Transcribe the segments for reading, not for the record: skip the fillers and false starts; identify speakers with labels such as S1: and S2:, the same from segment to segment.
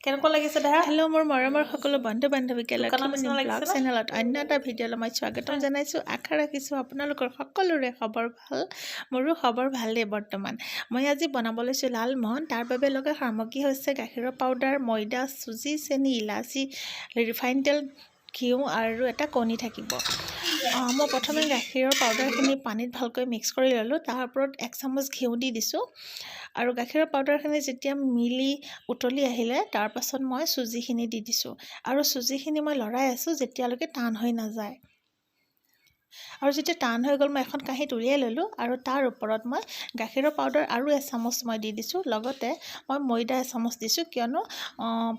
S1: কেনেকুৱা লাগিছে দেহা?
S2: হেল্ল' মোৰ মৰমৰ সকলো বন্ধু বান্ধৱীকে
S1: দোকানৰ
S2: লক্ষ্মীমণি
S1: নিচিনা
S2: ব্লগ
S1: লাগিছে ন?
S2: চেনেলত অন্য এটা ভিডিঅ'লৈ মই স্বাগতম জনাইছোঁ। আশা ৰাখিছোঁ আপোনালোকৰ সকলোৰে খবৰ ভাল। মোৰো খবৰ ভালেই। বৰ্তমান মই আজি বনাব লৈছোঁ লালমোহন। তাৰ বাবে লগা সামগ্ৰী হৈছে গাখীৰৰ পাউডাৰ, ময়দা, চুজি, চেনি, ইলাচি, ৰিফাইন তেল, ঘিউ আৰু এটা কণী থাকিব। মই প্ৰথমে গাখীৰৰ পাউডাৰখিনি পানীত ভালকৈ মিক্স কৰি ল'লোঁ। তাৰ ওপৰত এক চামুচ ঘিউ দি দিছোঁ আৰু গাখীৰৰ পাউডাৰখিনি যেতিয়া মিলি উতলি আহিলে, তাৰপাছত মই চুজিখিনি দি দিছোঁ আৰু চুজিখিনি মই লৰাই আছোঁ যেতিয়ালৈকে টান হৈ নাযায়। আৰু যেতিয়া টান হৈ গ'ল, মই এখন কাঁহীত উলিয়াই ল'লোঁ আৰু তাৰ ওপৰত মই গাখীৰৰ পাউডাৰ আৰু এচামুচ মই দি দিছোঁ। লগতে মই ময়দা এচামুচ দিছোঁ, কিয়নো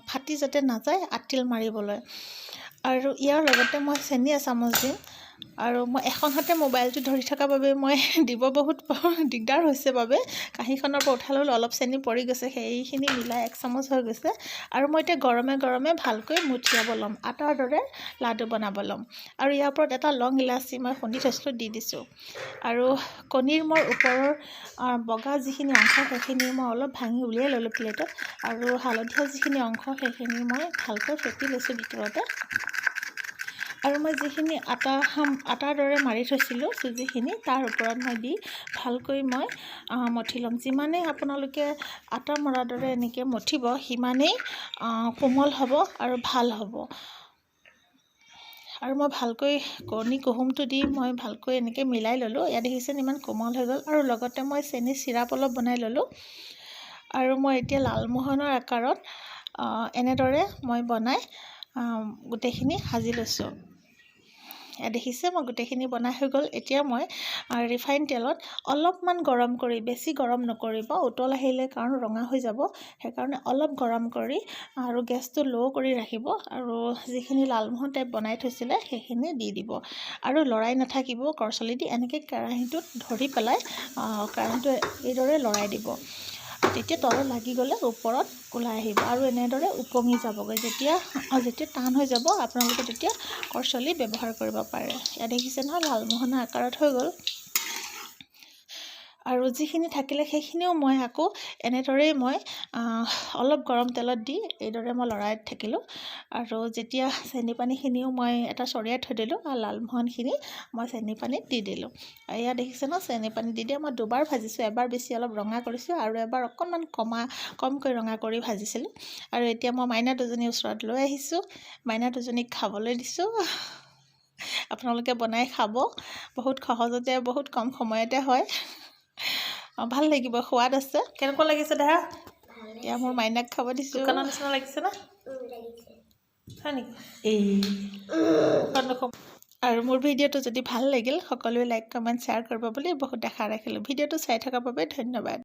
S2: ফাটি যাতে নাযায় আটিল মাৰিবলৈ। আৰু ইয়াৰ লগতে মই চেনি এচামুচ দিম। আৰু মই এখন হাতে মোবাইলটো ধৰি থকাৰ বাবে মই দিব বহুত দিগদাৰ হৈছে বাবে কাঁহীখনৰ পৰা উঠাই ল'লোঁ। অলপ চেনি পৰি গৈছে, সেইখিনি মিলাই এক চামুচ হৈ গৈছে। আৰু মই এতিয়া গৰমে গৰমে ভালকৈ মুঠিয়াব ল'ম, আটাৰ দৰে লাডু বনাব ল'ম। আৰু ইয়াৰ ওপৰত এটা লং ইলাচি মই খুন্দি থৈছিলোঁ, দি দিছোঁ। আৰু কণীৰ মই ওপৰৰ বগা যিখিনি অংশ, সেইখিনি মই অলপ ভাঙি উলিয়াই ল'লোঁ প্লেটত আৰু হালধীয়া যিখিনি অংশ, সেইখিনি মই ভালকৈ ফেটি লৈছোঁ ভিতৰতে। আৰু মই যিখিনি আটাৰ দৰে মাৰি থৈছিলোঁ চুজিখিনি, তাৰ ওপৰত মই দি ভালকৈ মই মঠি ল'ম। যিমানেই আপোনালোকে আটা মৰাৰ দৰে এনেকৈ মঠিব, সিমানেই কোমল হ'ব আৰু ভাল হ'ব। আৰু মই ভালকৈ কণী কুহুমটো দি মই ভালকৈ এনেকৈ মিলাই ল'লোঁ। ইয়াত দেখিছেনে, ইমান কোমল হৈ গ'ল। আৰু লগতে মই চেনি চিৰাপ অলপ বনাই ল'লোঁ আৰু মই এতিয়া লালমোহনৰ আকাৰত এনেদৰে মই বনাই গোটেইখিনি সাজি লৈছোঁ। এয়া দেখিছে, মই গোটেইখিনি বনাই হৈ গ'ল। এতিয়া মই ৰিফাইন তেলত অলপমান গৰম কৰি, বেছি গৰম নকৰিব, উতল আহিলে কাৰণ ৰঙা হৈ যাব, সেইকাৰণে অলপ গৰম কৰি আৰু গেছটো ল' কৰি ৰাখিব আৰু যিখিনি লালমোহন টাইপ বনাই থৈছিলে, সেইখিনি দি দিব আৰু লৰাই নাথাকিব। কৰচলি দি এনেকৈ কেৰাহীটোত ধৰি পেলাই কেৰাহীটো এইদৰে লৰাই দিব। তেতিয়া তলত লাগি গ'লে ওপৰত ওলাই আহিব আৰু এনেদৰে উপঙি যাবগৈ। যেতিয়া যেতিয়া টান হৈ যাব, আপোনালোকে তেতিয়া কৰচলি ব্যৱহাৰ কৰিব পাৰে। ইয়াত দেখিছে নহয়, লালমোহনৰ আকাৰত হৈ গ'ল। আৰু যিখিনি থাকিলে, সেইখিনিও মই আকৌ এনেদৰেই মই অলপ গৰম তেলত দি এইদৰে মই লৰাই থাকিলোঁ। আৰু যেতিয়া চেনি পানীখিনিও মই এটা চৰিয়াত থৈ দিলোঁ আৰু লালমোহনখিনি মই চেনি পানীত দি দিলোঁ। এয়া দেখিছে ন, চেনি পানী দি দিয়া মই দুবাৰ ভাজিছোঁ। এবাৰ বেছি অলপ ৰঙা কৰিছোঁ আৰু এবাৰ অকণমান কমকৈ ৰঙা কৰি ভাজিছিলোঁ। আৰু এতিয়া মই মাইনা দুজনীৰ ওচৰত লৈ আহিছোঁ, মাইনা দুজনীক খাবলৈ দিছোঁ। আপোনালোকে বনাই খাব, বহুত সহজতে, বহুত কম সময়তে হয়, ভাল লাগিব, সোৱাদ আছে।
S1: কেনেকুৱা লাগিছে দেহা?
S2: এতিয়া মোৰ মাইনাক খাব দিছোঁ।
S1: দোকানৰ নিচিনা লাগিছে না? হয় নেকি?
S2: এই
S1: মুখত নোসোম।
S2: আৰু মোৰ ভিডিঅ'টো যদি ভাল লাগিল, সকলোৱে লাইক, কমেণ্ট, শ্বেয়াৰ কৰিব বুলি বহুত আশা ৰাখিলোঁ। ভিডিঅ'টো চাই থকাৰ বাবে ধন্যবাদ।